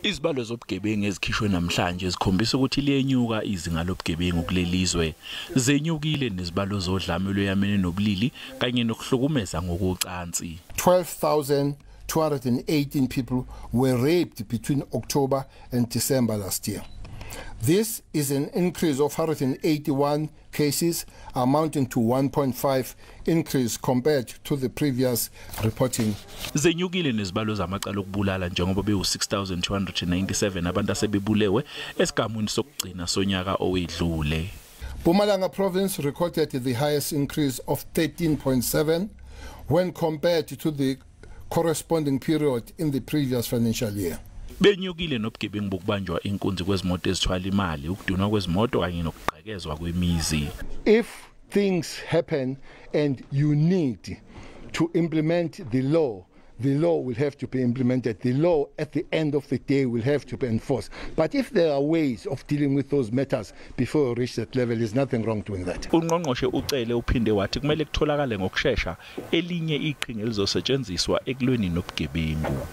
Izibalo zobugebengu ezikhishwe namhlanje zikhombisa ukuthi liyenyuka izinga lobugebengu kulelizwe. Zenyukile nezibalo zodlame olweyamene nobulili kanye nokuhlukumeza ngokocansi. 12,218 people were raped between October and December last year. This is an increase of 181 cases, amounting to 1.5 increase compared to the previous reporting. Zenyukile nezibalo zamacala okubulala, njengoba bewu-6297 abantu asebebulewe esigamwini sokugcina sonyaka owedlule. Mpumalanga province recorded the highest increase of 13.7 when compared to the corresponding period in the previous financial year. Benyukile nobugebengu bokubanjwa inkunzi kwezimoto ezithwala imali, ukudunwa kwezimoto kanye nokugqekezwa kwemizi. If things happen and you need to implement the law, the law will have to be implemented. The law at the end of the day will have to be enforced. But if there are ways of dealing with those matters before you reach that level, there's nothing wrong doing that. Ungqongqoshe uCele uphinde wathi kumele kutholakale ngokushesha elinye iqhinga elizosetshenziswa ekulweni nobugebengu.